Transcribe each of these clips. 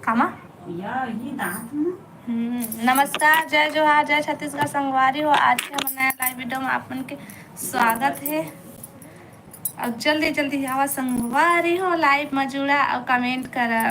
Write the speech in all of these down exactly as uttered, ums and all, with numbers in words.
कामा? या, ये दांत में। हम्म, नमस्कार, जय जोहार, जय छत्तीसगढ़ संगवारी हो। आज के हमर नया लाइव वीडियो में आप मन के स्वागत है। अब जल्दी जल्दी आवा संगवारी हो, लाइव में जुड़ा और कमेंट करा।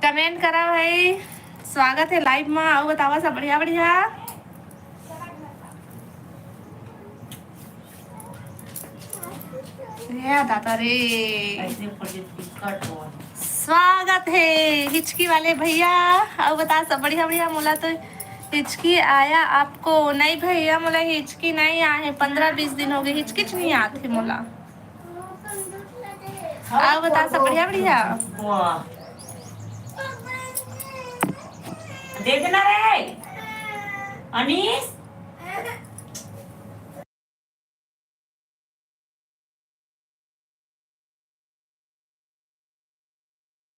कमेंट करा भाई, स्वागत है लाइव में। अउ बतावा सब बढ़िया बढ़िया। या दादा रे। स्वागत है हिचकी वाले भैया। अउ बता सब बढ़िया बढ़िया। मोला तो हिचकी आया आपको? नहीं भैया, मोला हिचकी नहीं आए है, पंद्रह बीस दिन हो गए, हिचकिच नहीं आते मोला। अउ बता सब बढ़िया बढ़िया। देखना रे अनीस।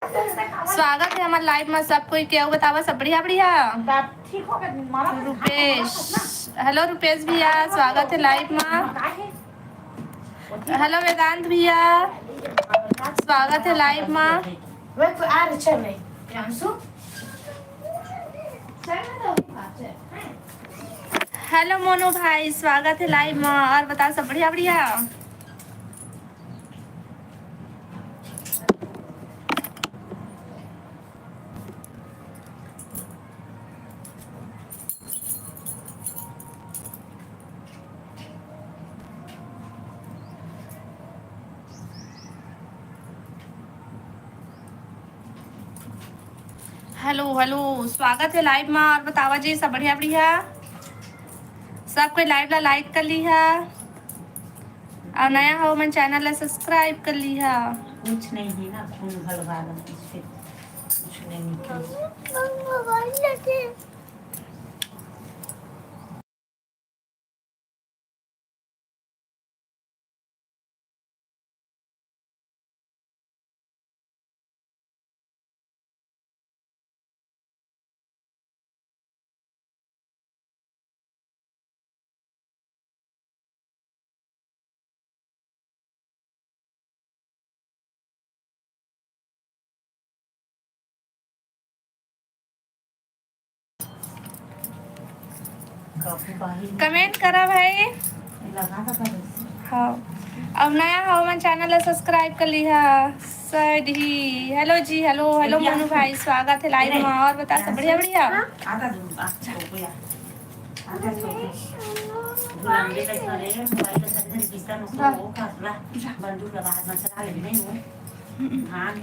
स्वागत है हमारे लाइव में सब कोई के। अउ बतावा सब बढ़िया बढ़िया। रुपेश, हेलो रुपेश भैया, स्वागत है लाइव में। हेलो वेदांत भैया, स्वागत है लाइव में। हेलो मोनू भाई, स्वागत है लाइव में। अउ बता सब बढ़िया बढ़िया। हेलो हेलो, स्वागत है लाइव में। अउ बतावा जी सब बढ़िया बढ़िया। सब कोई लाइव ला लाइक कर लिहा। अउ नया हो मन चैनल ला सब्सक्राइब कर लिहा। कुछ नहीं है ना, खून घलवा दो, कुछ नहीं निकल। कमेंट करा भाई। हाँ, अब नया हो मन चैनल ला सब्सक्राइब कर लिहा। सर ही हेलो जी, हेलो हेलो मोनू भाई, स्वागत है लाइव में। और बता सब बढ़िया बढ़िया।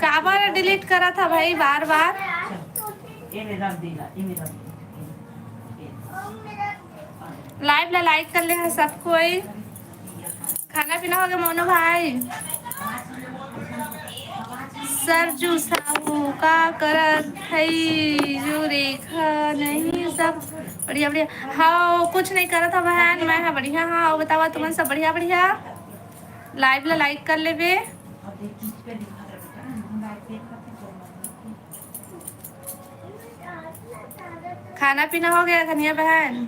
काबर डिलीट करा था भाई बार बार? लाइव ला लाइक कर ले है सब कोई। खाना पीना हो गया मोनू भाई? सरजू साहू का करत हई जो रेखा नहीं सब बढ़िया बढ़िया। हाँ, कुछ नहीं करत हो बहन, मैं हाँ बढ़िया हाँ। और बतावा तुमन सब बढ़िया बढ़िया? लाइव ला लाइक कर लेबे। खाना पीना हो गया धनिया बहन?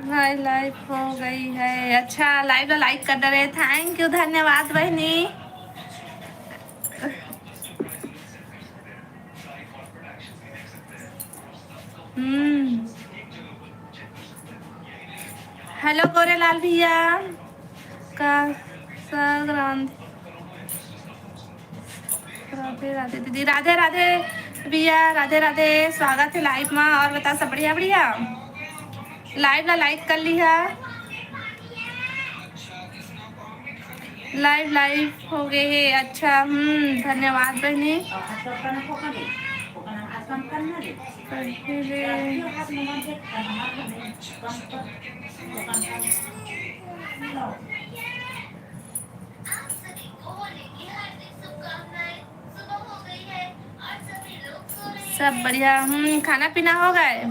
भाई लाइव हो गई है। अच्छा, लाइव ला लाइक कर दे रहे। थैंक यू, धन्यवाद बहनी। हम्म। हेलो गोरेलाल भैया का संक्रांति। राधे राधे दीदी, राधे राधे भैया, राधे राधे। स्वागत है लाइव में। और बता सब बढ़िया बढ़िया? लाइव ला लाइक कर लिहा। लाइव लाइव हो गए है। अच्छा, हम्म, धन्यवाद बहनी। सब बढ़िया। हम्म, खाना पीना हो गए?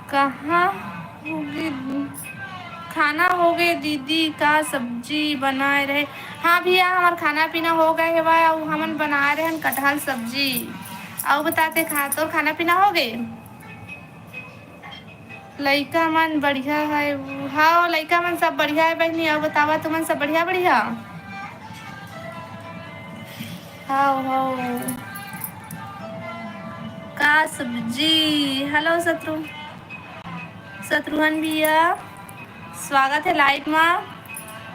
कहाँ होगे? खाना होगे दीदी, का सब्जी बनाए रहे? हाँ भैया, हमार खाना पीना हो गए हेवय, अउ हमन बनाए रहन कटहल सब्जी। अउ बताते खा, तोर खाना पीना होगे? लइका मन बढ़िया है? हाँ, लइका मन सब बढ़िया है बहनी। अउ बतावा तुमन सब बढ़िया बढ़िया? हाँ, हाँ। का सब्जी? हेलो शत्रु, शत्रुघ्न भैया, स्वागत है लाइव मा।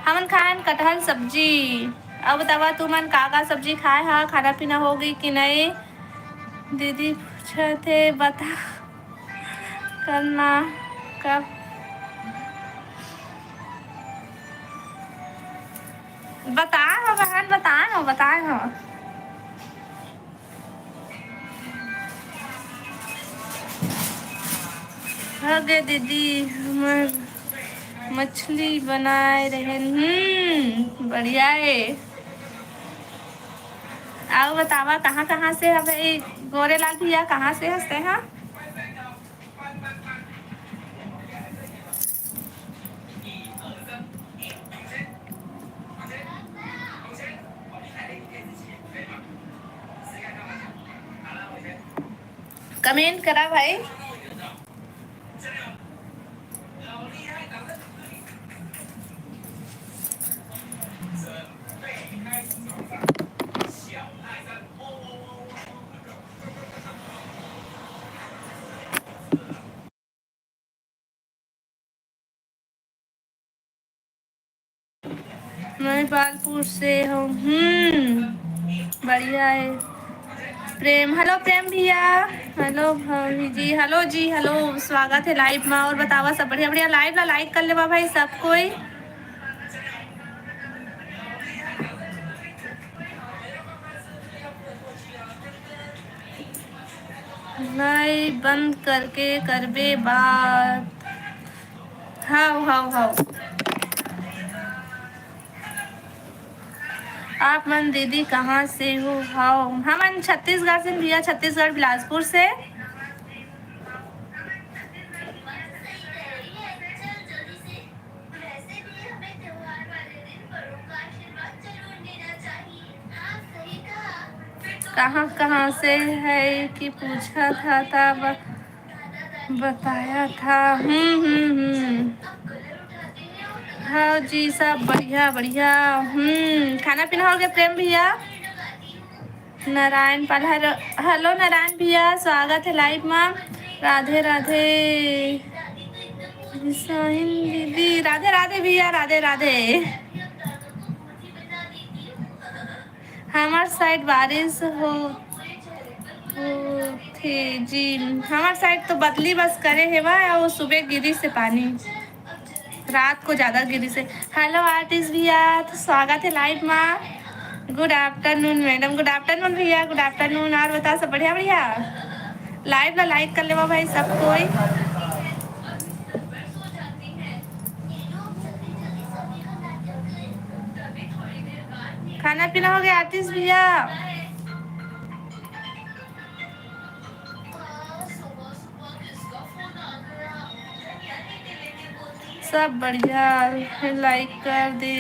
हमन खाएन कटहल सब्जी। अब बतावा तुमन का का सब्जी खाए हा, खाना पीना हो गई कि नहीं? दीदी पूछत हे बता करना कब? बताए हो बहन, बताए हो, बताए हो। हो गए दीदी, हमर मछली बनाए रहेन। हम्म, बढ़िया है। अउ बतावा, कहाँ कहाँ से हवे गोरेलाल भैया, कहाँ से हस तेहा? कमेंट करा भाई। महिपालपुर से हो। हम्म, बढ़िया है। प्रेम, हेलो प्रेम भैया, हेलो भाभी जी, हेलो जी, हेलो, स्वागत है लाइव में। और बतावा सब बढ़िया? बढ़िया। लाइव ला लाइक कर लेवा भाई सब कोई। नहीं, बंद करके करबे बात। हाव, हाव, हाव। आप मन दीदी कहाँ से हो? हाव, हमन छत्तीसगढ़ से भैया, छत्तीसगढ़ बिलासपुर से। कहाँ कहाँ से है कि पूछा था तब बताया था। हम्म हम्म हम्म। हाँ जी, सब बढ़िया बढ़िया। हम्म, खाना पीना हो गया प्रेम भैया? नारायण पाल, हेलो, हेलो नारायण भैया, स्वागत है लाइव में। राधे राधे। सोहिन दीदी, राधे राधे भैया, राधे राधे। हमार साइड बारिश हो, होथे जी। हमार साइड तो बदली बस करे हेवा, और सुबह गिरी से पानी, रात को ज्यादा गिरी से। हेलो आर्टिस्ट भैया, तो स्वागत है लाइव में। गुड आफ्टरनून मैडम, गुड आफ्टरनून भैया, गुड आफ्टरनून। और बता, सब बढ़िया? बढ़िया। लाइव ला लाइक कर लेवा भाई सब कोई। खाना पीना हो गया आर्टिस्ट भैया? सब बढ़िया है, लाइक कर दे।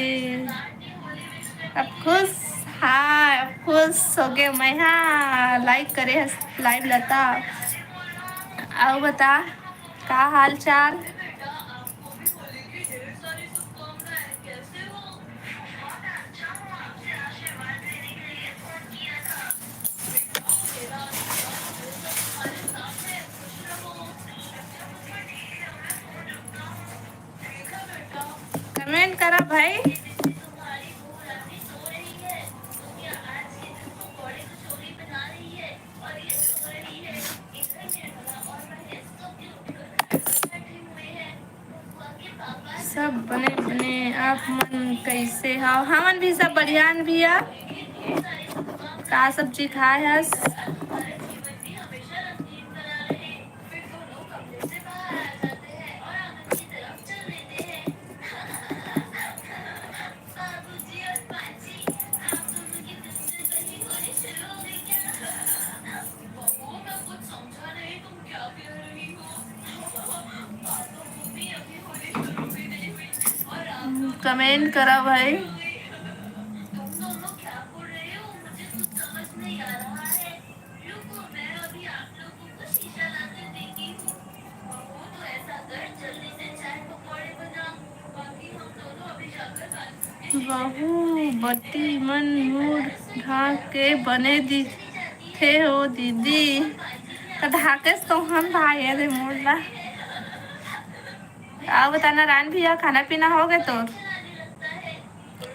अब खुश, हाँ, अब खुश हो गए मैं। हाँ, लाइक करे है, लाइव लता। आओ बता, का हाल चाल? कमेंट करा भाई। सब बने बने, आप मन कैसे हव? हमन भी सब बढ़िया न भैया। का सब्जी खाए हस? कमेंट करा भाई। बहू बती मन मुड़ ढांक के बने दिखे हो दीदी। त ढाकेस तो हम भाई रे मुड़ ला। आओ बता नारायण भैया, खाना पीना हो गए तोर?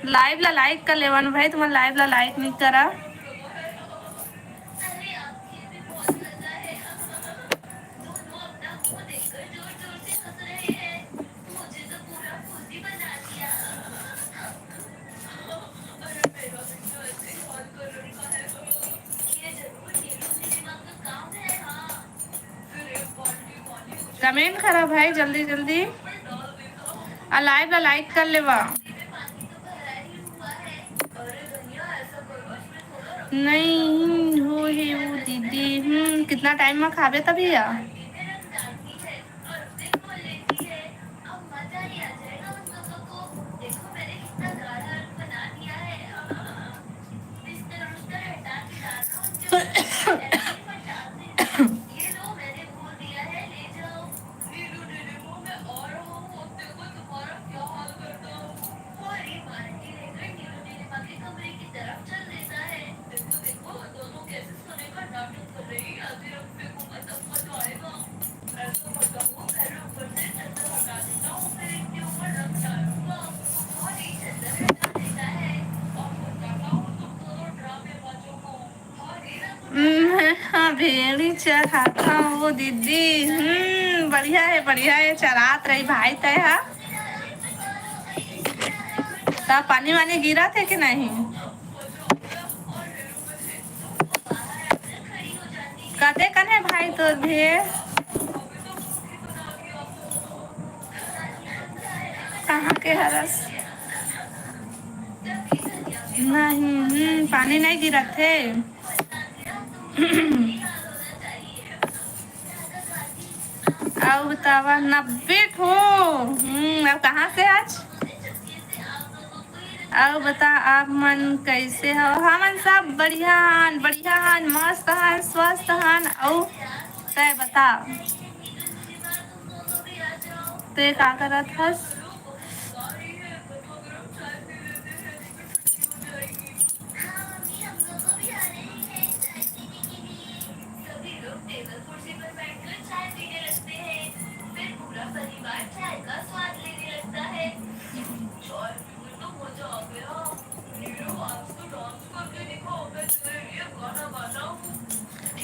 लाइव ला लाइक कर लेवन भाई, तुमन लाइव ला लाइक नहीं करा। कमेंट करा भाई जल्दी जल्दी, आ लाइव ला लाइक कर लेवा। नहीं हो हे वो दीदी। हम्म, कितना टाइम में खाबे तभी या? भेड़ी चरात हंव ओ दीदी। हम्म, बढ़िया हे, बढ़िया हे, चरात रही भाई तैं हा। त पानी वानी गिरत हे कि नहीं? कते कन हे भाई तोर भेड़? कहाँ के हरस? नहीं, हम्म, पानी नहीं गिरत हे। अउ बतावा, नब्बे ठो। हम्म, अउ कहाँ से आज? अउ बता, आप मन कैसे हो? हमन सब बढ़िया हन, बढ़िया हन, मस्त हन, स्वस्थ हन। अउ तैं बता, तैं का करत हस?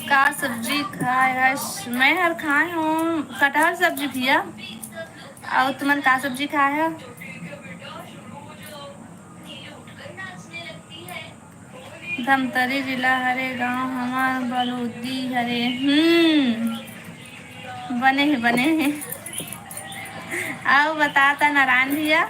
का सब्जी खाए हस? मैं हर खाए हूँ कटहल सब्जी भैया। अउ तुमन का सब्जी खाए हो? धमतरी जिला हरे, गांव हमर बलौदी हरे। हम्म, बने हे, बने हे। अउ बता त नारायण भैया।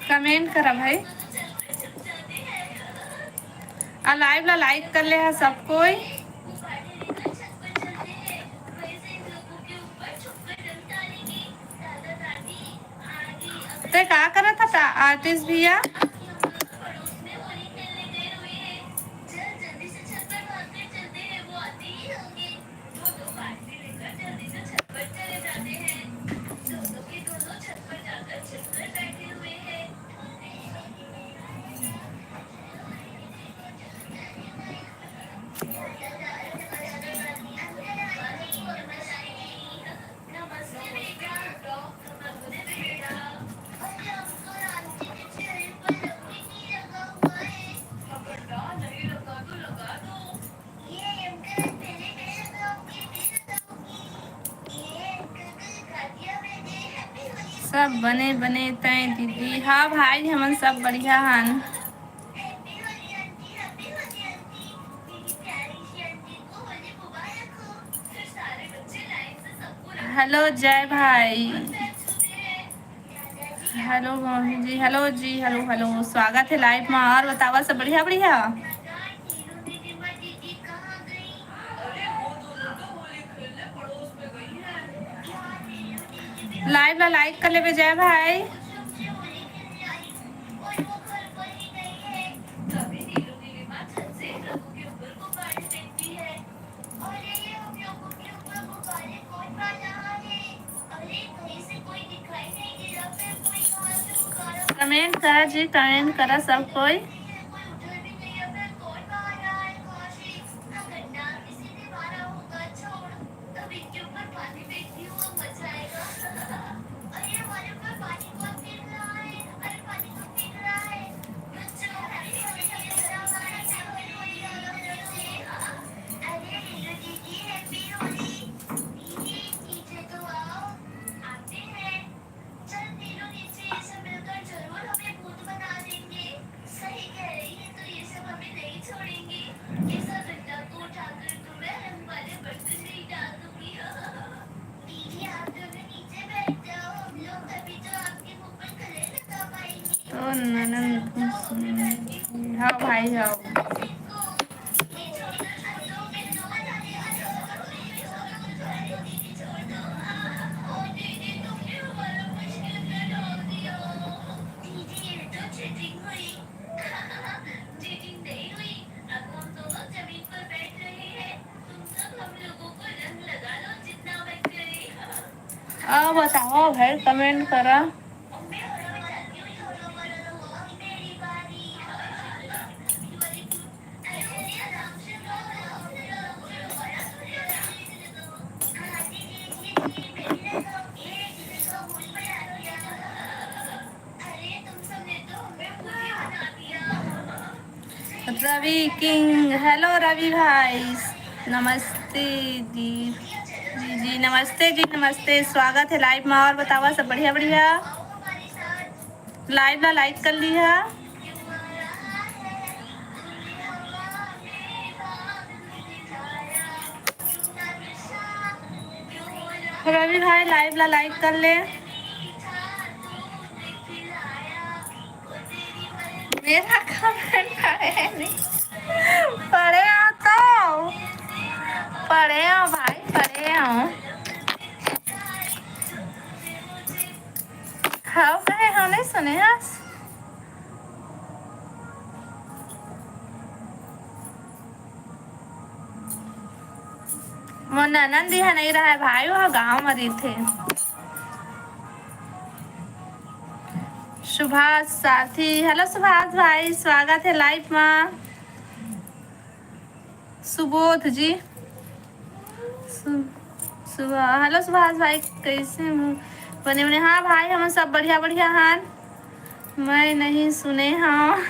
कमेंट करा भाई, अउ लाइव ला लाइक कर ले हा सब कोई। तैं का करत हस आर्टिस्ट भैया? सब बने बने तैं दीदी। हाँ भाई, हमन सब बढ़िया हन। हेलो जय भाई। हेलो मोहन जी, हेलो जी, हेलो, हेलो, स्वागत हे लाइव मा। अउ बतावा, सब बढ़िया, बढ़िया? लाइव ला लाइक कर लेबे जय भाई। कमेंट करा जी, कमेंट करा सब कोई। तो ननद, हाँ भाई, हाँ। बताओ भाई, कमेंट करा। रवि किंग, हेलो रवि भाई, नमस्ते जी। जी जी, नमस्ते जी, नमस्ते, स्वागत है लाइव में। और बतावा, सब बढ़िया? बढ़िया। लाइव ला लाइक कर लिहा। रवि भाई, लाइव ला लाइक कर ले। मेरा कमेंट पढ़े नहीं। पढ़े हो तो? पढ़े हो भाई, पढ़े हो। हव कहे हव, नहीं सुने हस? मोर ननंद इहाँ नहीं रहय भाई, वो गाँव म रहिथे। सुभाष सारथी, हेलो सुभाष भाई, स्वागत है लाइव म। सुबोध जी, सु-, सुबह, हेलो सुभाष भाई, कैसे हो? बने बने, हाँ भाई, हम सब बढ़िया बढ़िया हन। मैं नहीं सुने हव।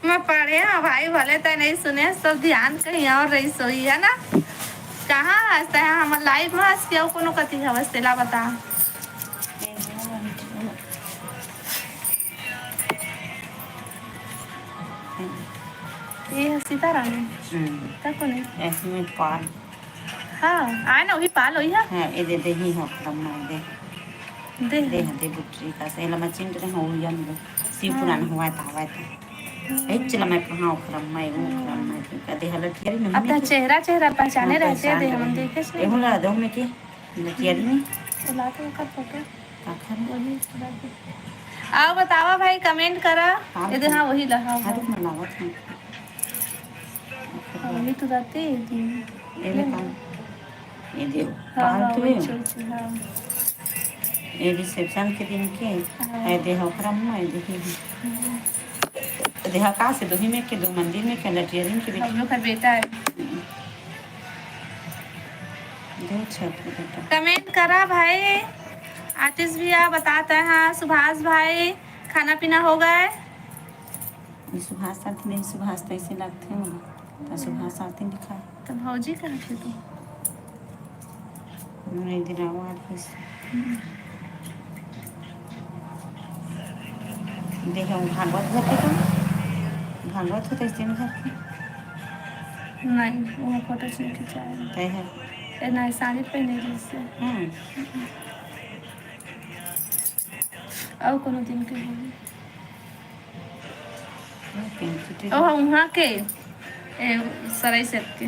मैं पढ़े हव भाई, भले तैं नहीं सुने, सब ध्यान कहीं और रहिस होही, है ना? कहाँ हस तैं? हमर लाइव में हस कि अउ कोनो कति हवस, तेला बता। ये है सीताराम। हम्म। तब कोन है? इसमें पाल। हाँ, आए ना, वही पाल, वही है। हाँ, ये दे, देही हो, कदम ना दे। दे। दे, दे, बुटरी का से, लमा चिंट रहे हो, उलिया में दे। सी हाँ। पुरान हुआ था, हुआ था। हम्म। ए, चला मैं कहाँ ओखरम मैं, वो ओखरम मैं, तो का दे हालत यारी नहीं अब तो है। चेहरा, चेहरा पहचाने हाँ, रहते हैं, पहचान दे हम रहे। देखे से। ए, होला, दो में के? लठियारी में? तो लाके ओकर फोटो। काखर में? वही पूरा दे। आओ बतावा भाई, कमेंट करा। पाल ये दे, के? हाँ, वही ला, हाँ, हाँ, हाँ। रुक ना, लावत हूँ। हाँ, वही तो रहते हैं, ये दे। ये ले पाल। ये दे, हाँ, पाल हाँ, तो वही है। चल, चल, हाँ। ये रिसेप्शन के दिन के, हाँ। ये दे, ओकरा में, ये दे, ये दे। हम्म। ये दे, हाँ, का से, दोही में के, दो मंदिर में के, लठियारी के हम लोग का बेटा है। हम्म। दो छत के बेटा। कमेंट करा भाई, आतिश भैया बताते हैं, सुभाष भाई, खाना पीना हो गए? ये सुभाष सारथी नहीं, सुभाष तो ऐसे लगते हैं, तो सुभाष सारथी लिखा है। तो भौजी कहाँ थे तू? नहीं, दिलावा आतिश। हम्म। देखे हम भागवत घर के तो, भागवत हो तो इस दिन घर के। नहीं, वो फोटो से खिंचाया। तय है। ए, नहीं, साड़ी पहने रही से। हम्म। और कोनो दिन के होगी। पिंकी टी-, ओ, वहाँ के, ए, सराय सेठ के।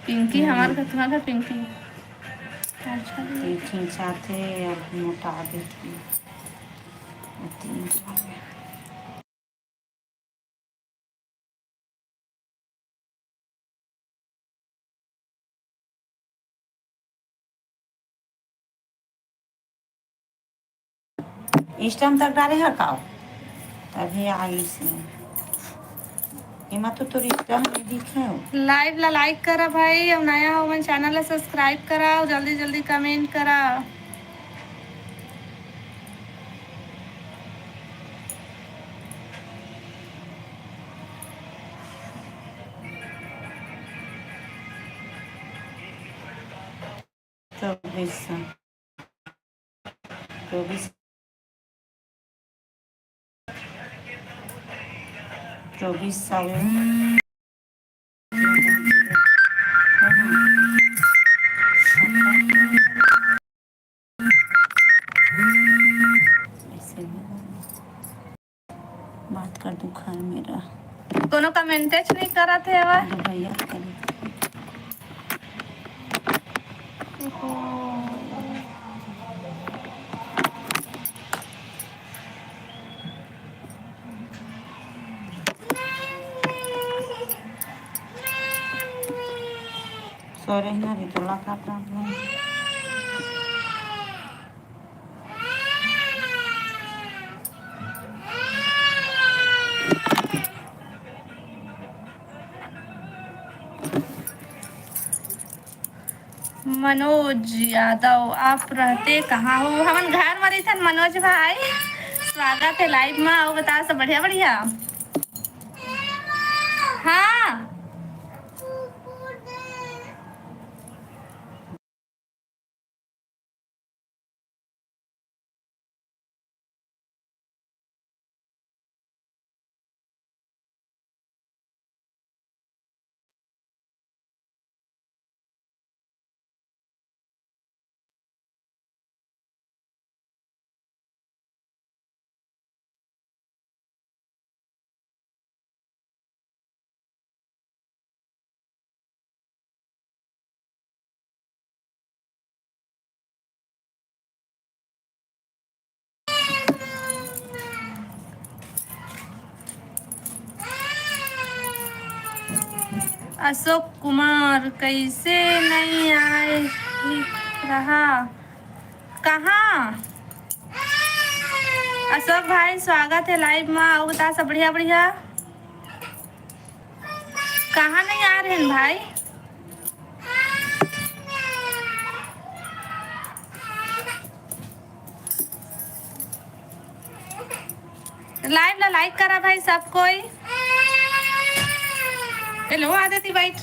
पिंकी, हम्म। हमार घर, तुम्हार घर पिंकी। अच्छा। पिंकी साथे अब मोटा बेटी। Insta म तक डारे हव का? तभी आइस हे। एमा तो तोर Insta ह नइ दिखे। Live ला like करा भाई, अउ नया हो मन channel ला subscribe करा, अउ जल्दी जल्दी comment करा। चौबीस, चौबीस, चौबीस साल। बात कर तू घर मेरा। कोनो comment च नहीं करत हे, आवा। अरे भैया, Sorry ना रे, तोला का problem? मनोज यादव, आप रहते कहाँ हो? हमन घर म रहिथन मनोज भाई। स्वागत है लाइव म। अउ बता, सब बढ़िया बढ़िया? हाँ। अशोक कुमार कइसे नइ आए रहा? कहाँ? अशोक भाई, स्वागत है लाइव मा। अउ बता, सब बढ़िया बढ़िया? कहाँ नहीं आ रहे हैं भाई? लाइव ला लाइक करा भाई सब कोई। हेलो, आ जाती बाइट।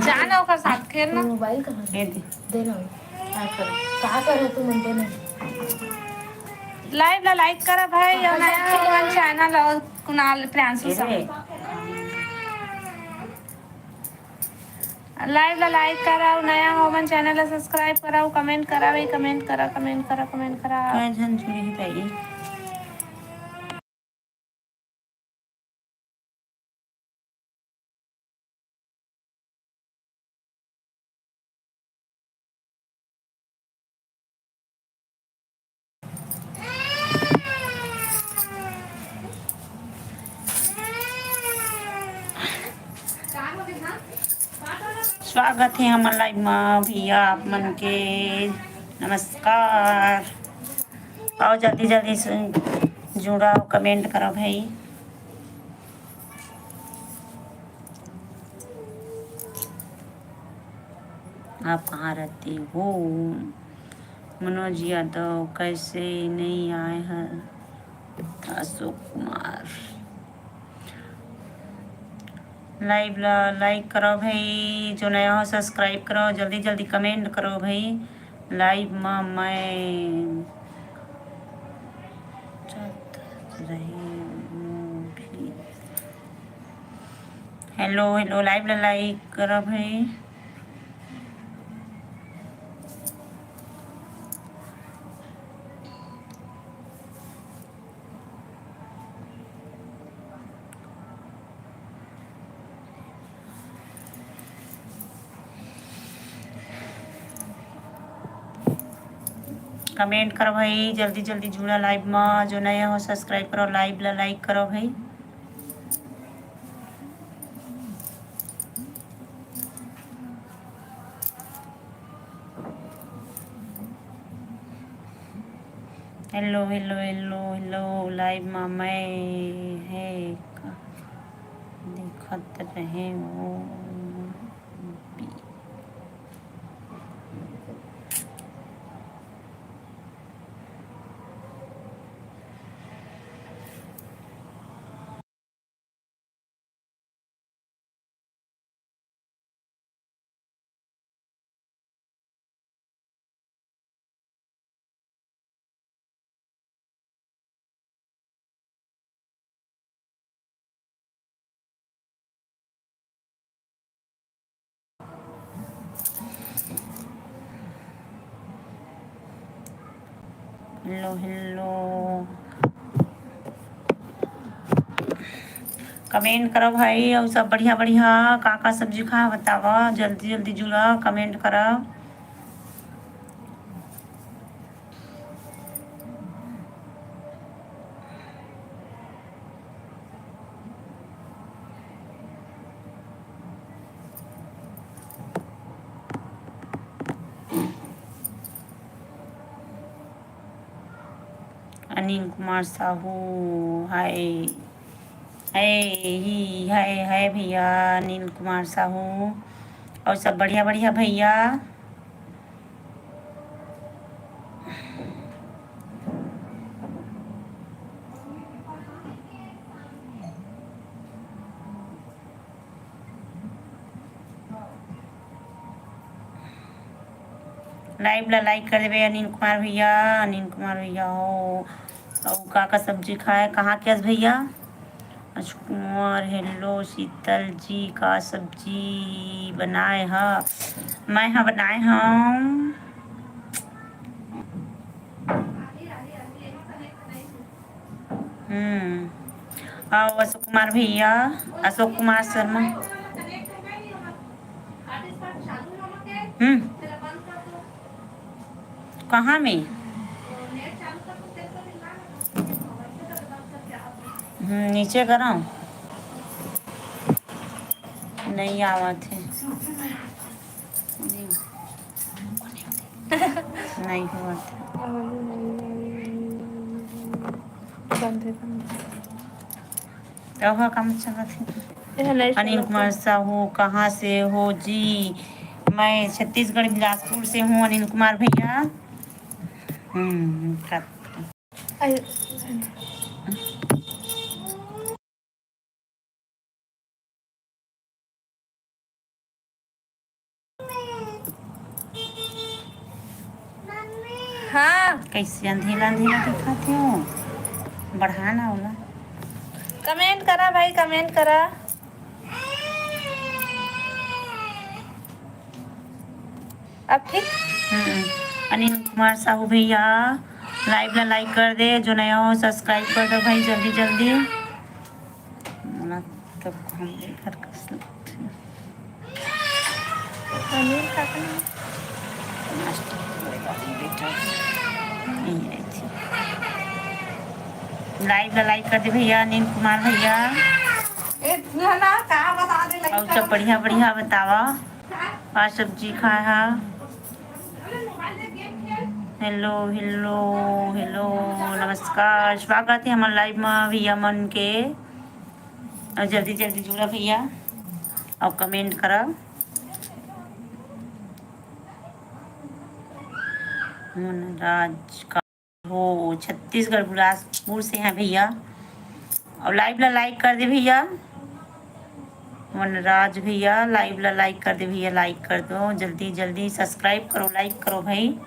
जाना ओकर साथ खेलना। मोबाइल कहाँ है? ये दे। देना। क्या करो? क्या करो तू मन देना? लाइव ला लाइक करा भाई, और नया हो मन चैनल और कुणाल प्रियांशु ये सब। दे। लाइव ला लाइक करा, और नया हो मन चैनल ला सब्सक्राइब करा, और कमेंट करा भाई, कमेंट करा, कमेंट करा, कमेंट करा। काय झन जुड़ी है भाई? स्वागत है हमर लाइव मा भैया आप मन के। नमस्कार। आओ जल्दी जल्दी से जुड़ाओ, कमेंट करो भाई। आप कहाँ रहते हो? मनोज यादव कैसे नहीं आए हैं? अशोक कुमार। लाइव ला लाइक करो भाई, जो नया हो सब्सक्राइब करो, जल्दी जल्दी कमेंट करो भाई। लाइव मा मैं जात रहे हूँ भी। हेलो हेलो, लाइव ला लाइक करो भाई। कमेंट करो भाई, जल्दी जल्दी जुड़ा लाइव मा। जो नया हो सब्सक्राइब करो, लाइव ला लाइक करो भाई। Hello hello hello hello, live मा मैं है का? देखत रहे हो। हेलो हेलो, कमेंट करो भाई। और सब बढ़िया बढ़िया, का का सब्जी खा बतावा, जल्दी जल्दी जुड़ा, कमेंट करा। अनिल कुमार साहू, हाय। है ही, है, है भैया अनिल कुमार साहू। और सब बढ़िया, बढ़िया भैया। Live ला like कर देवे अनिल कुमार भैया, अनिल कुमार भैया हो। अउ का का सब्जी खाए, कहाँ के अस भैया? अशोक कुमार, hello शीतल जी, का सब्जी बनाए ह? मैं ह बनाए हूँ हम्म। अउ अशोक कुमार भैया, अशोक कुमार शर्मा। हम्म। कहाँ में? हम्म, नीचे करा। नहीं आवत है। नहीं होवत। बंद है, बंद है। तो ओहा काम चलत हे। अनिल कुमार साहू, कहाँ से हो जी? मैं छत्तीसगढ़ बिलासपुर से हूँ अनिल कुमार भैया। हम्म, का- हाँ। कैसे अंधेला अंधेला दिखाते हो? बढ़ा ना होला। Comment करा भाई, comment करा। अब ठीक? हम्म। अनिल कुमार साहू भैया, live ला like कर दे, जो नया हो subscribe कर दो भाई, जल्दी जल्दी। ना तब हम घर का सब अनिल काका। Live ला like कर दे भैया, अनिल कुमार भैया। इतना ना का बता दे, like और सब बढ़िया बढ़िया बतावा। का सब्जी खाए हा? Hello, hello, hello, नमस्कार, स्वागत है हमर live में भैया मन के। और जल्दी जल्दी जुड़ा भैया और comment करा। मनराज का हो, छत्तीसगढ़ बिलासपुर से हैं भैया। और live ला like कर दे भैया। वनराज भैया, live ला like कर दे भैया, like कर दो जल्दी जल्दी, subscribe करो, like करो भाई।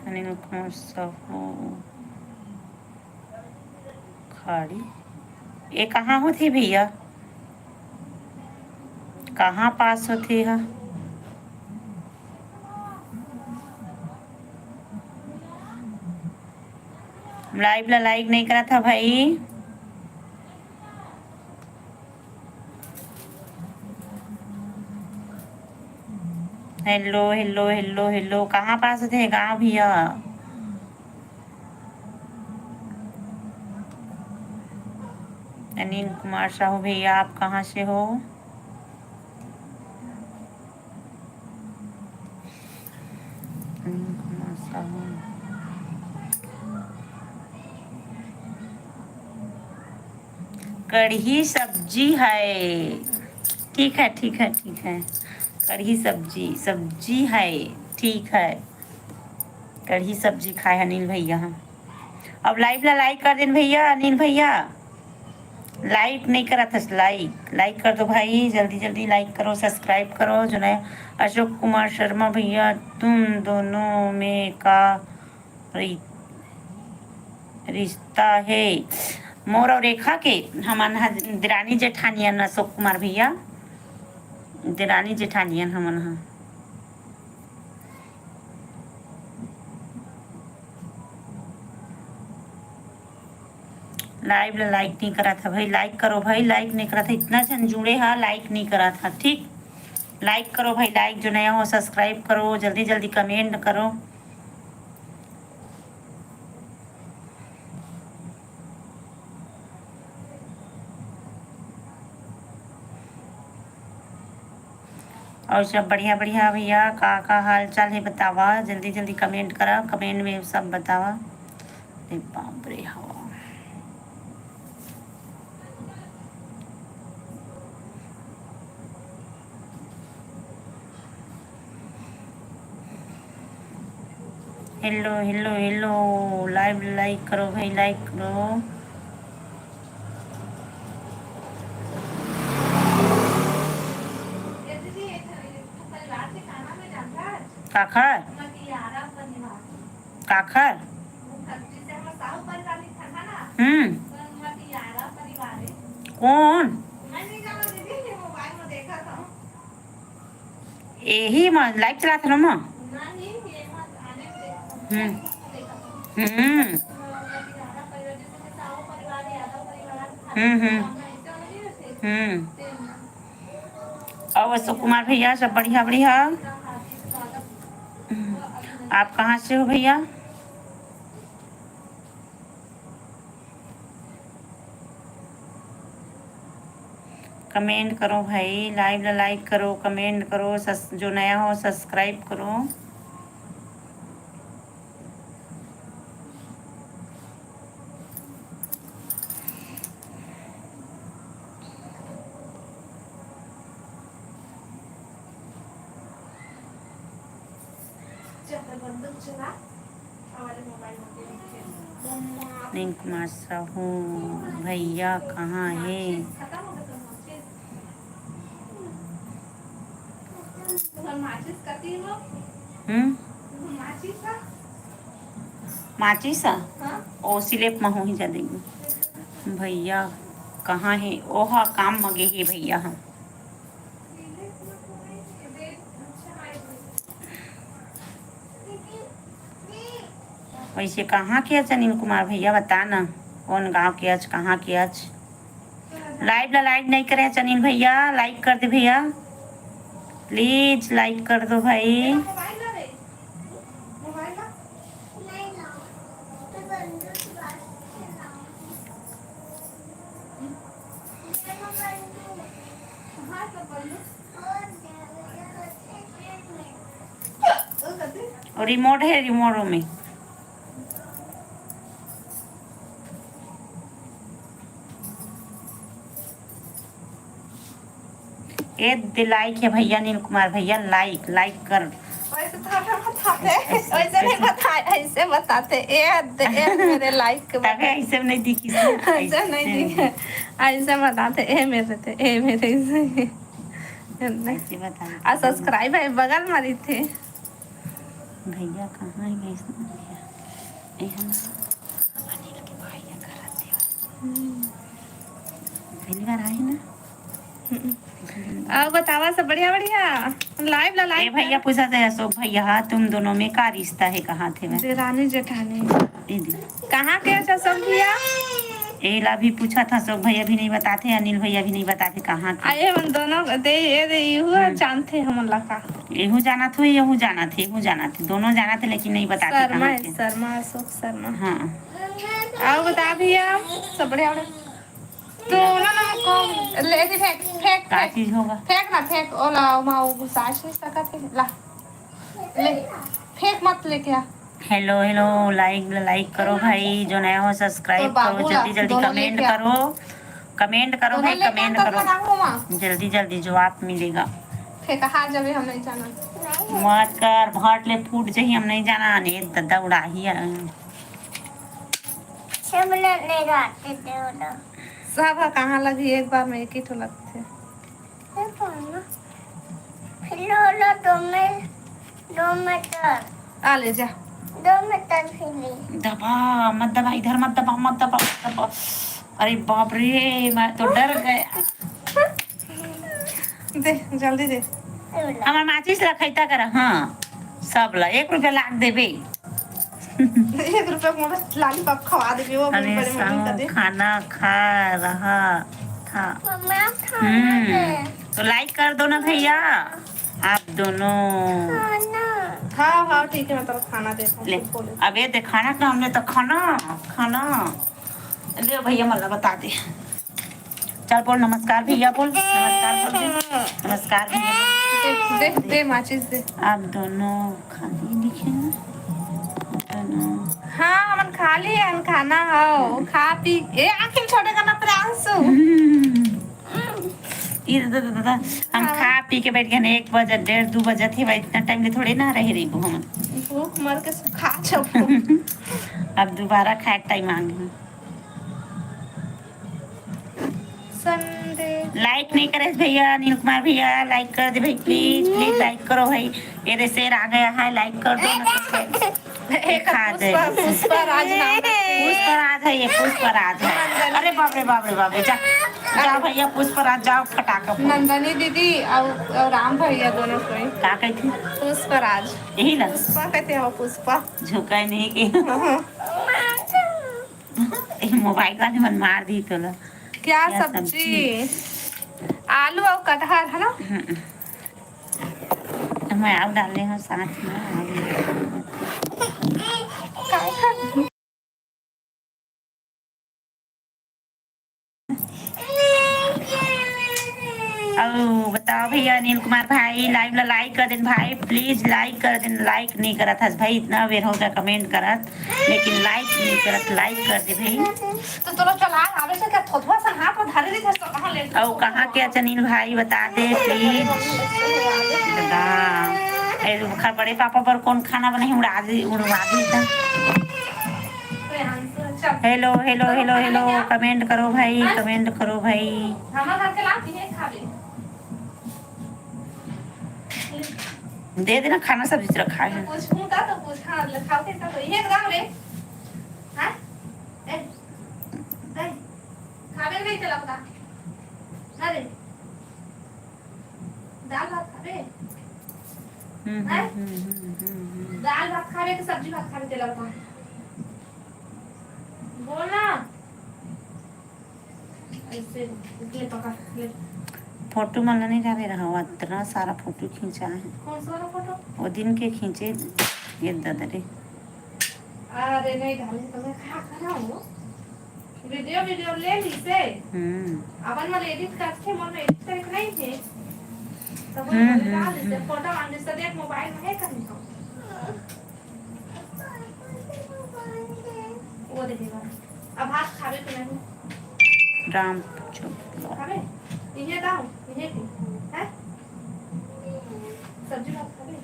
अनिल कुमार साहू खाड़ी, ये कहाँ होथे भैया? कहाँ पास होथे हा? Live ला like नहीं करत हा भाई। Hello, hello, hello, hello, कहाँ पास होथे गाँव भैया? अनिल कुमार साहू भैया, आप कहाँ से हो? अनिल कुमार साहू। कढ़ी सब्जी है। ठीक है, ठीक है, ठीक है। कढ़ी सब्जी, सब्जी है। ठीक है, कढ़ी सब्जी खाए अनिल भैया। हम अब live ला like कर देन भैया, अनिल भैया। Like नहीं करत हस, like, like कर दो भाई, जल्दी जल्दी like करो, subscribe करो। जो नया अशोक कुमार शर्मा भैया, तुम दोनों में का रि-, रिश्ता है? मोर और रेखा के, हमन ह दिरानी जेठानियन अशोक कुमार भैया, दिरानी जेठानियन हमन ह। Live ला like नहीं करत हा भाई, like करो भाई, like नहीं करत हा। इतना झन जुड़े हा, like नहीं करत हा, ठीक? Like करो भाई, like, जो नया हो subscribe करो, जल्दी जल्दी comment करो। और सब बढ़िया बढ़िया भैया, का का हाल चाल है बतावा, जल्दी जल्दी कमेंट करा, कमेंट में सब बतावा। अरे बाप रे, हवा। हेलो हेलो हेलो, लाइव लाइक करो भाई, लाइक करो। काखर? काखर? हम्म। कौन? यही म लाइव चलात हन म। हम्म। हम्म। हम्म, हम्म। हम्म। और अशोक कुमार भैया, सब बढ़िया, बढ़िया। आप कहाँ से हो भैया? कमेंट करो भाई, लाइव ला लाइक करो, कमेंट करो, सस-, जो नया हो सब्सक्राइब करो। नील कुमार साहू भैया कहाँ हे? हम्म? माचिस ह? ओ सिलेब म होही जा देंगे। भैया कहाँ हे? ओहा काम म गे हे भैया ह। वैसे कहाँ के अच अनिल कुमार भैया, बता ना, कौन गांव के अच, कहाँ के अच? लाइव ला लाइक नहीं करे अच अनिल भैया, लाइक कर दे भैया, प्लीज लाइक कर दो भाई। और रिमोट है, रिमोट में। ए दे लाइक है भैया, नील कुमार भैया, लाइक, लाइक कर। वैसे थोड़ा बताते, ऐसे, वैसे नहीं ऐसे। बताए, ऐसे बताते। ए दे, ए मेरे लाइक के तबे बताते। ऐसे नहीं दिखी से, ऐसे नहीं ऐसे दिखे। नहीं। ऐसे बताते, ए मेरे थे, ए मेरे से। ऐसे बताते। आ सब्सक्राइब है, बगल में रही थे। भैया कहाँ है गैस भैया? ए हम अनिल के भाई है घर आते हो। हम्म। पहली बार आए ना? हम्म। और बतावा सब बढ़िया, बढ़िया। लाइव ला ए लाइव भैया कर। पूछा थे अशोक भैया, हाँ, तुम दोनों में का रिश्ता है, कहाँ थे मैं? देरानी जेठानी। ए दे। कहाँ के अच्छा सब भैया? ए ला भी पूछा था अशोक भैया भी नहीं बताते, अनिल भैया भी नहीं बताते कहाँ के। आ, ये मन दोनों दे, ये दे, इहू हम्म। जानते हमन ला का। एहू जानत हो, एहू जानत हे, एहू जानत हे, दोनों जानत हे, लेकिन नहीं बताते शर्मा कहाँ है, के। शर्मा, अशोक शर्मा। हाँ। आओ बता भैया, सब बढ़िया, बढ़िया। तू ना, ना, को ले दे, फेंक, फेंक, का फेंक। चीज होगा? फेंक ना, फेंक, ओला, ओमा, वो घुसाच नहीं सकत है, ला। ले, फेंक मत लेके आ। हेलो, हेलो, लाइक, लाइक करो भाई, जो नया हो सब्सक्राइब तो बाबू करो, ला, जल्दी, जल्दी दोनों कमेंट लेके आ। करो, कमेंट करो दोनों भाई, लेके आ, कमेंट तब करो। बनाऊँ ओमा। जल्दी, जल्दी जवाब मिलेगा। फेंका हाथ जबे हम नहीं जाना। मत कर, भाट ले फूट जही, हम नहीं जाना, ने दद्दा उड़ाही आ। सब ले, ले जाते थे वो लोग। सब ह कहाँ लगी, एक बार में एक ही ठो लगथे। ये कौन है? फिर लो, लो, दो में, दो मीटर। आ ले जा। दो मीटर फिर ले। दबा, मत दबा, इधर मत दबा, मत दबा, मत दबा। अरे बाप रे, मैं तो डर गया। दे, जल्दी दे। ये वाला। हमार माचिस ला खैता कर, हाँ। सब ला, एक रुपया लाग देबे। एक रुपया मोला लॉलीपॉप खवा देबे, वो भी अरे बड़े मम्मी का साहू, दे। खाना खा रहा था। मम्मा, खाना हम्म, दे। तो लाइक कर दो ना भैया, आप दोनों। खाना। हाँ, हाँ, ठीक है, मैं तेरा खाना देता हूँ, ले, चुप हो ले। अब ये दे खाना का, हमने तो खाना, खाना। ले भैया, मला बता दे। चल बोल, नमस्कार भैया बोल, नमस्कार बोल दे। नमस्कार भैया। दे, दे, दे, माचिस दे। आप दोनों खाली दिखे ना? दोनों। हाँ, हमन खाली हन, खाना हो, खा पी। ए, आखिर छोटे का ना प्रियांशु। हम्म। ई दादा, दादा, हम हाँ। खा पी के बैठ गए, एक बजे, डेढ़, दू बजे थे भाई, इतना टाइम ले थोड़े ना रहे रही हम। भूख मर के खा छो। अब दोबारा खाए के टाइम आ गए। संडे। लाइक नहीं करे भैया, अनिल कुमार भैया, लाइक कर दे भाई, प्लीज, प्लीज लाइक करो भाई। ये दे शेर आ गया है, लाइक कर दो ना। एक खा दे। पुष्पा, पुष्पा राज नाम है। पुष्पराज है ये, पुष्पराज है। अरे बाप रे, बाप रे, बाप रे, जा, जा भैया पुष्पराज, जाओ फटाका फोड़। नंदनी दीदी और, और राम भैया दोनों कोई। का कहती? पुष्पराज। यही ना? पुष्पा कहते हो, पुष्पा। झुका नहीं के। हाँ। ये मोबाइल वाले मन मार दी तोला। क्या क्या सब्जी? सब्जी? आलू और कटहर है ना? हम्म। मैं आलू डाल रही हूँ साथ में। अउ बताओ भैया, अनिल कुमार भाई, लाइव ला लाइक कर देन भाई, प्लीज लाइक कर देन। लाइक नहीं करत हस भाई, इतना बेर हो गया कमेंट करत, लेकिन लाइक नहीं करत। लाइक कर दे भाई। तो तोला चला आवे से क्या थोथवा सन हाथ में धरे रही था, कहाँ ले? अउ कहाँ के अनिल भाई, बता दे प्लीज। दादा, ए, ओखर बड़े पापा बर कौन खाना बनाही? उड़ा दी, उड़वा दी था। Hello, hello, hello, hello, comment करो भाई, कमेंट करो भाई। हमारे घर के लाती है, खा ले। दे देना, खाना सब्जी तो रखा है। पूछूं का तो पूछ, हाँ, ले खाओ के का तो ये दाम रे। हाँ? ए, ए, खाबे नहीं चला बता। अरे, दाल भात खाबे? हम्म, हैं? हम्म, हम्म, हम्म, हम्म। दाल भात खाबे कि सब्जी भात खाबे, चला बता। बोल ना। ऐसे, ले पकड़, ले। फोटो मन नहीं जाने रहा, इतना सारा फोटो खींचा है। कौन सा वाला फोटो? वो दिन के खींचे, ये दादा रे। अरे नहीं डाले तो मैं क्या करा हूँ? वीडियो, वीडियो ले ली से। हम्म। अपन मन एडिट करके, मन एडिट करे के नहीं थे। तो वो हम्म, बोले डाल हम्म, दे, हम्म। फोटो मांगे से देख मोबाइल में है कहीं तो। वो दे देगा। अब भात खाबे के नहीं? राम चुप। खाबे? इहे दाओ, इहे की। हैं? सब्जी भात खाबे?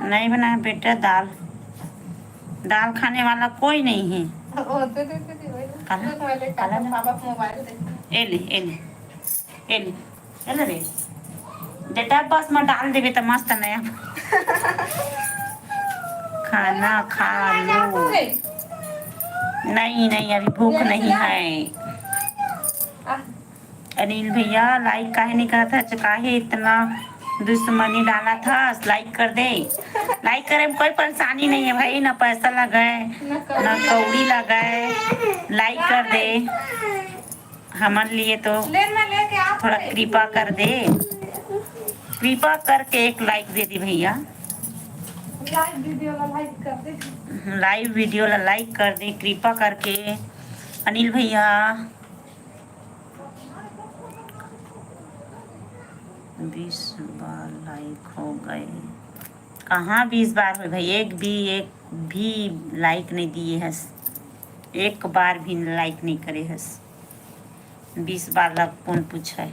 नहीं बनाया बेटा दाल। दाल खाने वाला कोई नहीं है। ओ, दे, दे, दे, दे, वही। काला? दूध वाले काला काला? बाबा को मोबाइल दे। ए ले, ए ले, ए ले, ए ले रे। बेटा बस में डाल देबे त मस्त नया। खाना खा लो। नहीं, नहीं, अभी भूख नहीं है। आ। अनिल भैया, लाइक काहे नहीं करत है? काहे इतना दुश्मनी डालत हस? लाइक कर दे। लाइक करे में कोई परेशानी नहीं है भाई, ना पैसा लगे, ना कौड़ी। ना कौड़ी लगे। लाइक कर दे, हमन लिए तो ले, मैं लेके आ थोड़ा। कृपा कर दे, कृपा करके एक लाइक दे दी भैया। लाइव वीडियो ला लाइक कर दे। लाइव वीडियो ला लाइक कर दे कृपा करके। अनिल भैया, बीस बार लाइक हो गए। कहाँ बीस बार हो भाई? एक भी, एक भी लाइक नहीं दिए हस, एक बार भी लाइक नहीं करे हस। बीस बार ला कौन पूछे?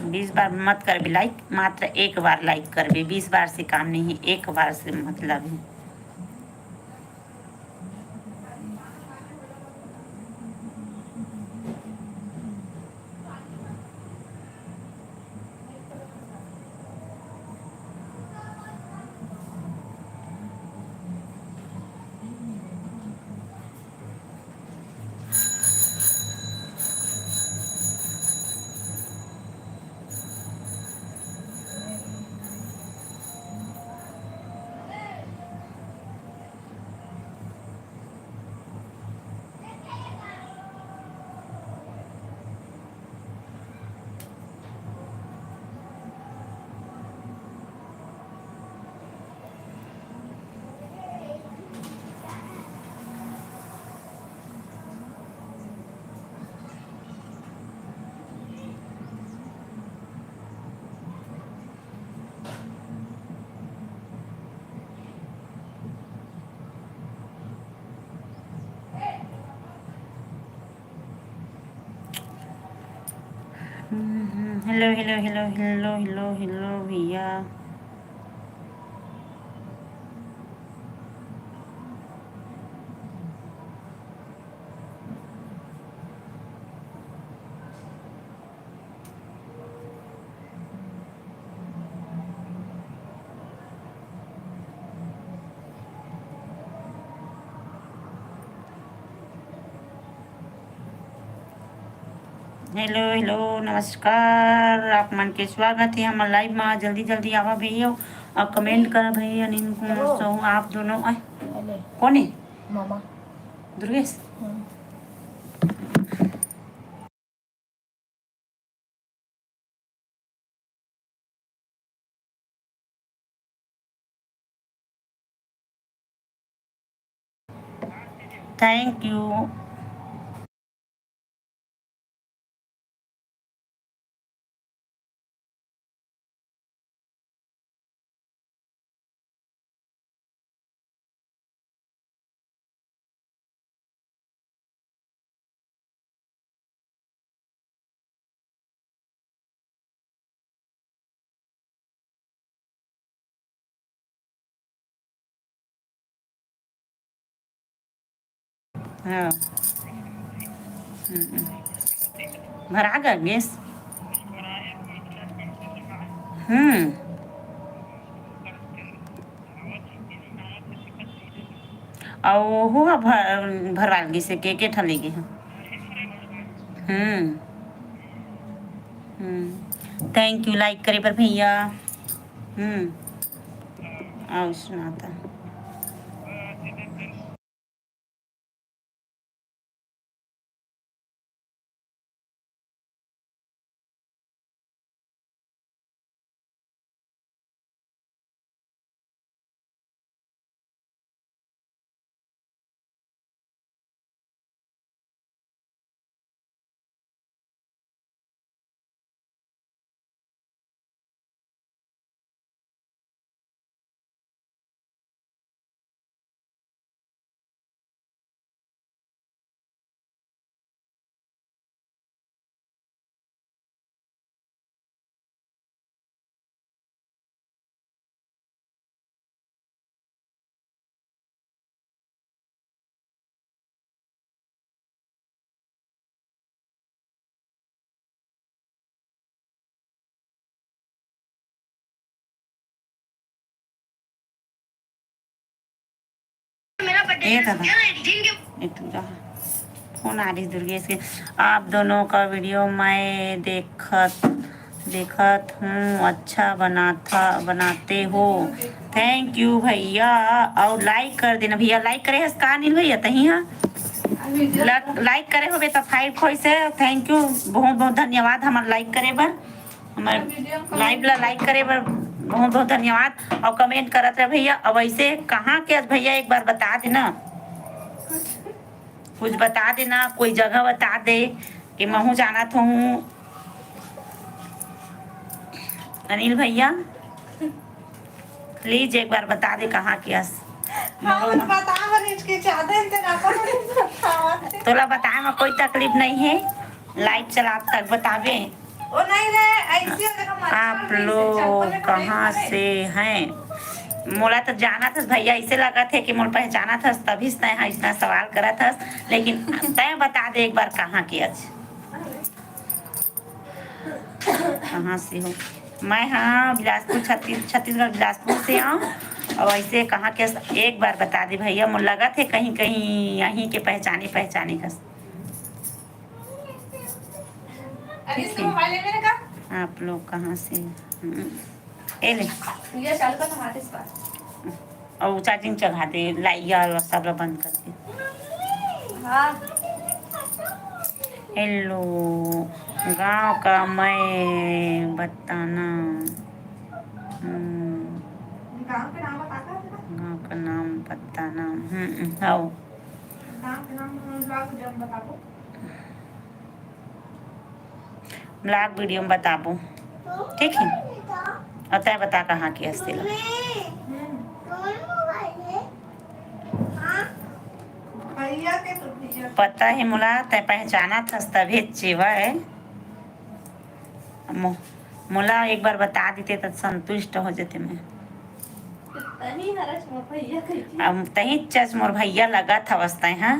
बीस बार मत करबे लाइक, मात्र एक बार लाइक करबे। बीस बार से काम नहीं है, एक बार से मतलब है। Hello, hello, hello, hello, hello, hello भैया। हेलो, हेलो, नमस्कार, आप मन के स्वागत हे हमर लाइव मा। जल्दी जल्दी आवा भैया अउ कमेंट करा भैया। नीम कुमार हेलो। साहू, आप दोनों, आय, हेलो। कोन हे? मामा। दुर्गेश? हम्म। Thank you। हाँ। हम्म। भरा गा गैस। हम्म। अउ ओहू ह भर-, भरवाल गिस हे, के, के ठन ले गे हे। हम्म। हम्म। Thank you like करे बर भैया। हम्म। अउ सुनाता। ए दादा, एक ठो फोन आ रही दुर्गेश के। आप दोनों का वीडियो मैं देखत, देखत हूँ, अच्छा बनाता, बनाते हो। Thank you भैया। अउ लाइक कर देना भैया। लाइक करे हस का अनिल भैया तही? हाँ, लाइक करे होबे त फाइव खोइसे। Thank you, बहुत बहुत धन्यवाद हमर लाइक करे बर, हमर लाइव ला लाइक करे बर बहुत बहुत धन्यवाद। अउ कमेंट करत रहे भैया। अब ऐसे कहाँ के आज भैया एक बार बता देना, कुछ बता देना, कोई जगह बता दे कि महू जानत हूँ। अनिल भैया प्लीज एक बार बता दे कहाँ के हस। हाँ, मरो बता, बता, बता, बता, इसके चाहते हैं तेरा अपन बतावा। तोला बताए में कोई तकलीफ नहीं है, लाइव चलात तक बताबे। ओ नहीं रे, ऐसी अगर हम अच्छा आप नहीं से लोग चप्पल में कहाँ खड़े से हैं? मोला तो जानत हस भैया, ऐसे लगत है कि मोला पहचानत हस, तभी से तैं हा इतना सवाल करत हस। लेकिन तैं बता दे एक बार कहाँ के हस। कहाँ से हो? मैं हाँ बिलासपुर, छत्तीस-, छत्तीसगढ़ बिलासपुर से हूँ। अउ ऐसे कहाँ के हस एक बार बता दे भैया, मोला लगत है कहीं कहीं यहीं के पहचाने पहचाने कस। अरे, इसका मोबाइल है मेरे का? आप लोग कहाँ से? हम्म। ए ले। ये चालू कर, हमारे इस पर। अउ चार्जिंग चढ़ा दे, लाइया वाला सब ला बंद कर दे। हाँ। हेलो, गाँव का मैं बताना। हम्म। गाँव के नाम बताता है ना? गाँव का नाम बताना। हम्म, हम्म, हाँ। गाँव के नाम हम लोग जब बताबो। ब्लॉग वीडियो में बताबो, ठीक है? अउ तैं बता कहाँ के हस तेला। पता है मोला, तैं पहचानत हस तभे चेवा है। मो-, मोला एक बार बता देते त संतुष्ट हो जते मैं। तही हरच मोर भैया कहिके। अब तही चच मोर भैया लगत हवस तैं, हाँ।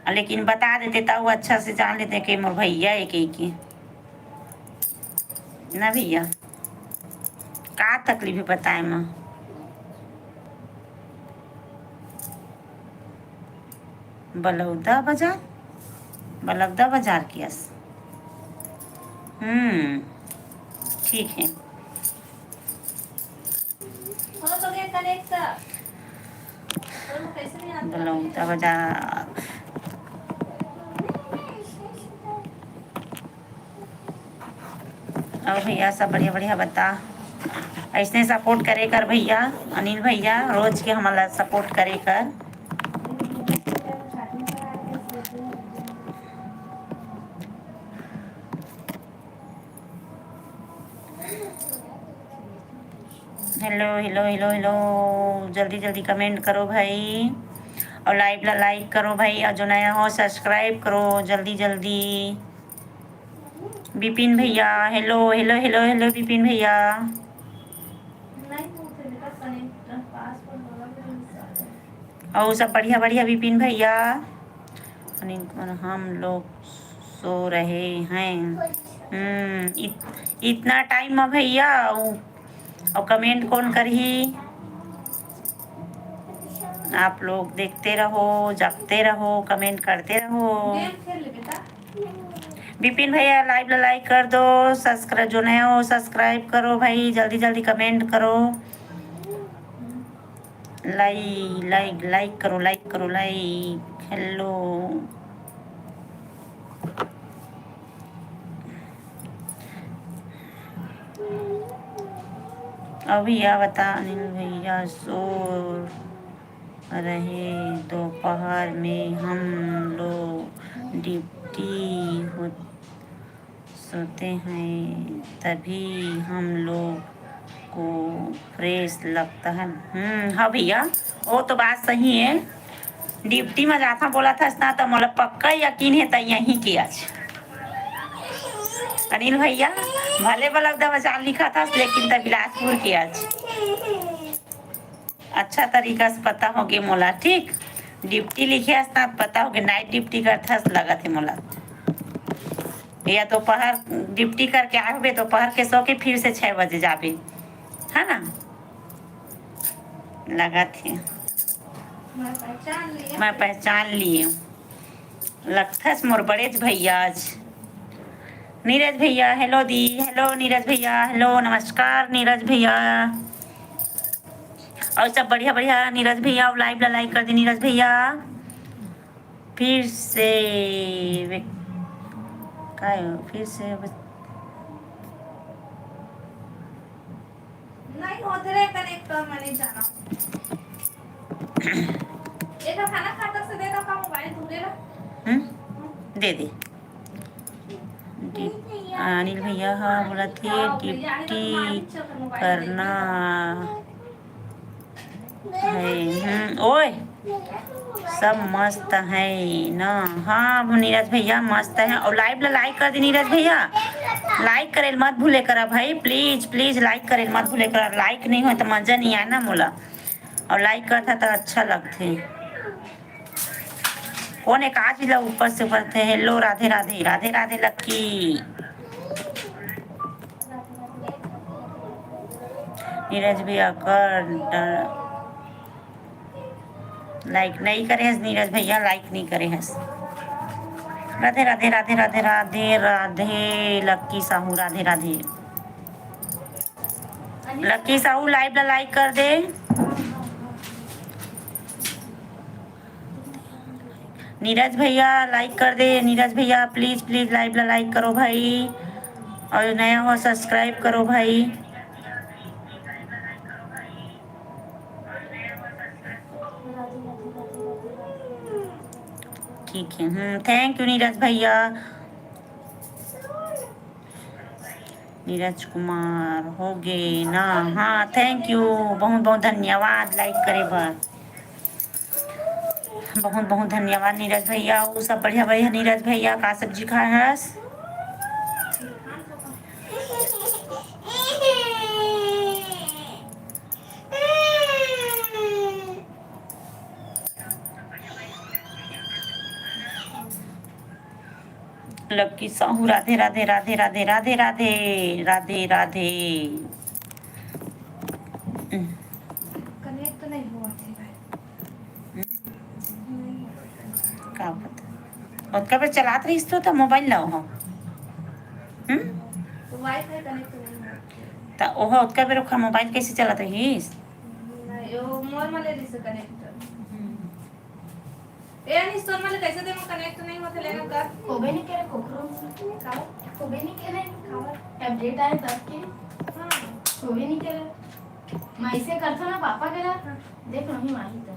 लेकिन बता देते त वो अच्छा से जान लेते कि मोर भैया एक एक ही। ना भैया, का तकलीफ है बताए म? बलौदा बाजार, बलौदा बाजार कियस। हम्म, ठीक है। हो तो गया कनेक्ट। और वो कैसे नहीं आता? बलौदा बाजार। और भैया सब बढ़िया बढ़िया बता, ऐसने सपोर्ट करे कर भैया, अनिल भैया, रोज के हमला सपोर्ट करे कर। हेलो हेलो हेलो हेलो, जल्दी जल्दी कमेंट करो भाई, और लाइव ला लाइक करो भाई, और जो नया हो सब्सक्राइब करो जल्दी जल्दी। बिपिन भैया, hello hello hello hello Bipin भैया। नहीं होते बेटा, कनेक्ट पासवर्ड वाला भी नहीं सारे। और सब बढ़िया बढ़िया बिपिन भैया। अनिल कुमार, हम लोग सो रहे हैं। हम्म, इत, इतना टाइम में भैया, उ-, और कमेंट कौन करही? आप लोग देखते रहो, जगते रहो, कमेंट करते रहो। गेम खेल ले बेटा। बिपिन भैया, लाइव ला लाइक कर दो, सब्सक्राइब, जो नया हो सब्सक्राइब करो भाई, जल्दी जल्दी कमेंट करो। लाइक लाइक लाइक करो, लाइक करो, लाइक। हेलो, अभी या बता अनिल भैया, सो रहे दोपहर में हम लोग ड्यूटी हो, सोते हैं तभी हम लोग को फ्रेश लगता है। हम्म, हाँ भैया, वो तो बात सही है। ड्यूटी में जाता बोला था ना, तो मोला पक्का यकीन है त यहीं के आज। अनिल भैया, भले बलौदा बाजार लिखा था, लेकिन त बिलासपुर के आज। अच्छा तरीका से पता होगे मोला, ठीक। ड्यूटी लिखे हस ना, पता होगे, नाइट ड्यूटी करत हस लगत है मोला। या दोपहर ड्यूटी करके आए होबे, दोपहर के सो के फिर से छः बजे जाबे, है ना? लगत है। मैं पहचान लिया। मैं पहचान लिए। लगथस मोर बड़ेच भैया आज। नीरज भैया, हेलो दी, हेलो नीरज भैया, हेलो, नमस्कार नीरज भैया। और सब बढ़िया बढ़िया नीरज भैया, लाइव ला लाइक कर दी नीरज भैया। फिर से वे-, काय हो? फिर से वे- नहीं होते रे कनेक्ट, तो मैंने जाना। एक खाना खा तक से दे दो का मोबाइल दूरे ला। हम्म? दे दे। ड्यू-, अनिल भैया हा बोलत हे ड्यूटी करना है। हम्म, ओए, सब मस्त है ना? हाँ नीरज भैया, मस्त है। और लाइव ला लाइक कर दे नीरज भैया, लाइक करे ल मत भूले करा भाई, प्लीज प्लीज लाइक करे ल मत भूले करा। लाइक नहीं हो तो मजा नहीं आए ना मोला, और लाइक करता तो अच्छा लगथे। कौन एक आज ला ऊपर से पढ़ते? Hello, Radhe Radhe, Radhe Radhe lucky. नीरज भैया कर ड-, लाइक नहीं करे हस नीरज भैया, लाइक नहीं करे हस। Radhe Radhe Radhe Radhe Radhe Radhe lucky Sahu, Radhe Radhe. Lucky Sahu, live ला लाइक कर दे। नीरज भैया लाइक कर दे, नीरज भैया प्लीज प्लीज लाइव ला लाइक करो भाई, और नया हो सब्सक्राइब करो भाई। ठीक है, हम्म, थैंक यू नीरज भैया। नीरज कुमार हो गे ना? हाँ, थैंक यू, बहुत बहुत धन्यवाद लाइक करे बर। बहुत बहुत धन्यवाद नीरज भैया। वो सब बढ़िया बढ़िया। नीरज भैया, का सब्जी खाए हस? लक्की साहू, राधे राधे राधे राधे राधे राधे राधे राधे। कनेक्ट तो नहीं हुआ थे भाई। का पता, ओतका बेर चलात रहिस तो, त मोबाइल ला ओह। हम्म? तो वाईफाई कनेक्ट तो नहीं हुआ थे। त ओह ओतका बेर ओखर मोबाइल कैसे चलत रहिस? नहीं, वो मोर वाले से कनेक्ट। ए, अनिस, तोर वाले कैसे दे, कनेक्ट नहीं होते, लेना कर। होबे नहीं करे कोकरो। का? होबे नहीं करे। का? अपडेट आए तब के। हाँ। होबे नहीं करे। मैं ऐसे करता ना पापा के ना। हाँ। देख नहीं माही तो।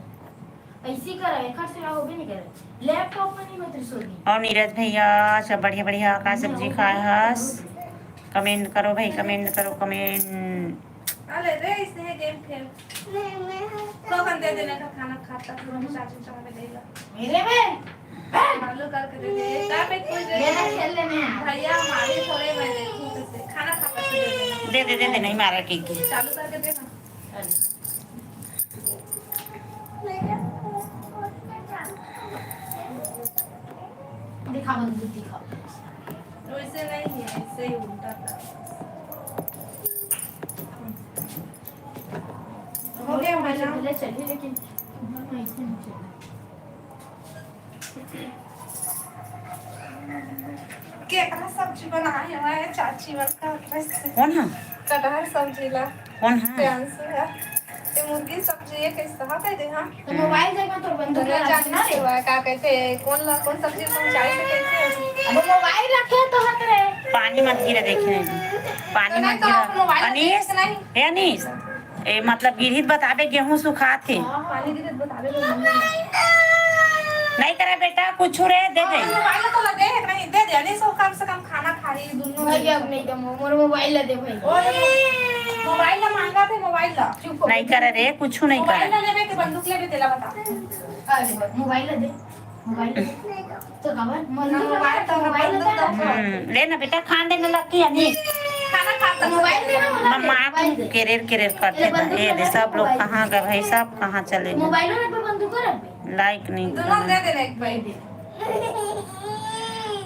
ऐसी करे, एक से होबे नहीं करे। लैपटॉप में नहीं होते सोनी। और नीरज भैया, सब बढ़िया बढ़िया, का सब्जी खाए हस? कमेंट करो भाई, कमेंट करो, कमेंट। अरे रे, इसने गेम खेल। तो कौन दे देने का खाना खाता, फिर हम चाचू चाह में देगा। मेरे में आलू करके दे दे। का पे पूछ रहे मेरा हैं? खेल लेने हैं। भैया, हमारी थोड़े मैं देखूं कैसे खाना खाता से दे देना। दे दे, दे दे, नहीं मारा के के। चालू करके देना। दिखा बंदूक दिखा। वैसे नहीं है, ऐसे ही उल्टा था। हो गया, बना। पहले चलिए, लेकिन मैं इसे नहीं चला। केकरा सब्जी बनाए हुआ है चाची मन का, कैसे? कौन है? कटहर सब्जी ला। कौन है? प्यांसु है। ये मुर्गी सब्जी, ये कैसे? हाँ, कह दे, हाँ। तो मोबाइल देखा तो बंदूक दुनिया लगा जाने ना से रे। हुआ है, का कहते हैं, कौन ला, कौन सब्जी कौन चाहिए, कैसे? अब मोबाइल रखे तो हाथ रे। पानी मत गिरा, देखे नहीं। पानी नहीं मत तो आप मोबाइल गिरा। अनीस, देख नहीं। हे अनीस, ए, मतलब गिरहित बताबे, गेहूं सुखात हे। पानी गिरत बतावे तो मम्मी। नहीं करे बेटा, कुछ रे दे दे। मोबाइल तो ला दे, नहीं दे दे, नहीं सो कम से कम खाना खा रही दोनों। भाई अब नहीं तो मोर मोबाइल ला दे भाई। ओ, मोबाइल ला मांगा थे, मोबाइल ला। चुप हो। नहीं करे रे, कुछ नहीं मोबाइल करे। ला लेबे के बंदूक लेबे, तेला बता। अरे मोबाइल ला दे। मोबाइल ला दे। तो खबर मोबाइल तो बंदूक तो हम्म, ले ना बेटा, खान देने लगती है नहीं। खाना खाता मोबाइल दे ना। मम्मा, तुम केरेर केरेर करते था। ये दे, सब लोग कहाँ गए भाई, सब कहाँ चले गए? मोबाइल रख, बंदूक रख। लाइक नहीं दोनों करे। दे दे एक भाई।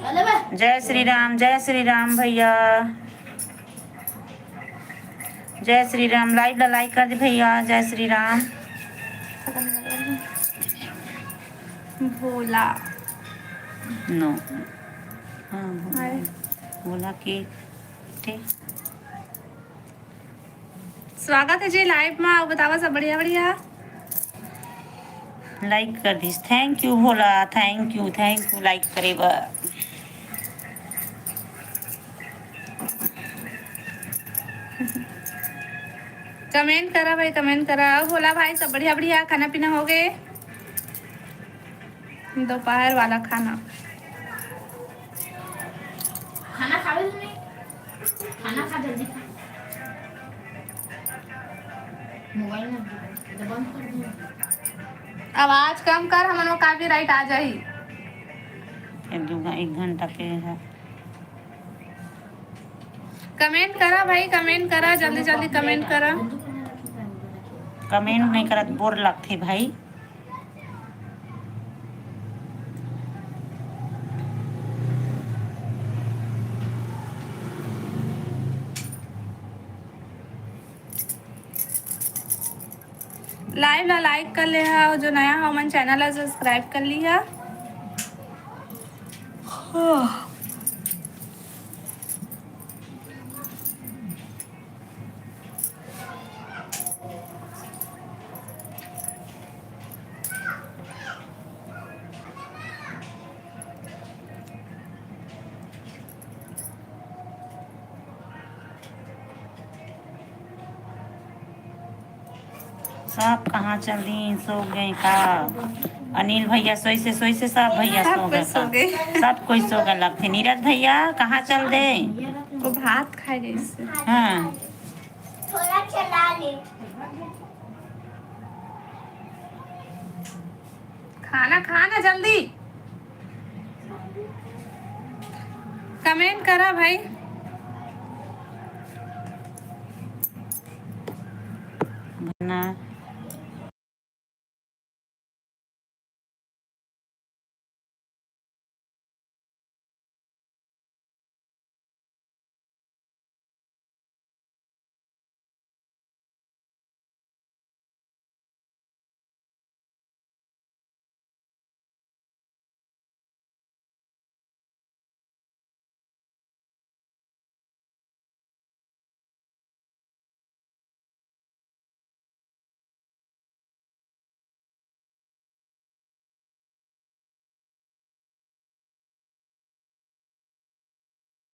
अरे बा। जय श्री राम, जय श्री राम भैया, जय श्री राम। लाइव ला लाइक कर दे भैया, जय श्री राम। भोला। नो, हाँ, भोला। हाय। भोला के, ठीक। स्वागत है जी लाइव में, बतावा सब बढ़िया बढ़िया। लाइक कर दिस, thank you Bhola, thank you, thank you like करे बर। कमेंट करा भाई, कमेंट करा। अब भोला भाई सब बढ़िया बढ़िया, खाना पीना हो गए? दोपहर वाला खाना। खाना खा लो तुमने। खाना खा, जल्दी खा। मोबाइल ना दे, तो बंद कर दे। आवाज कम कर, हमन कॉपीराइट आ जाही। एक दो घ-, एक घंटा के है। कमेंट करा भाई, कमेंट करा, जल्दी जल्दी कमेंट करा। कमेंट नहीं करत, बोर लगथे भाई। लाइव ला लाइक कर ले हा, जो नया हो मन चैनल ला सब्सक्राइब कर ली हा। सब कहाँ चल दी, सो गए का? अनिल भैया सोई से, सोई से सब भैया सब सो कोई गए सो का? गए। सब कोई सो गए लगथे। नीरज भैया कहाँ चल दे? वो भात खाए जैसे। हाँ, थोड़ा चला ले। खाना खा ना जल्दी। कमेंट करा भाई। ना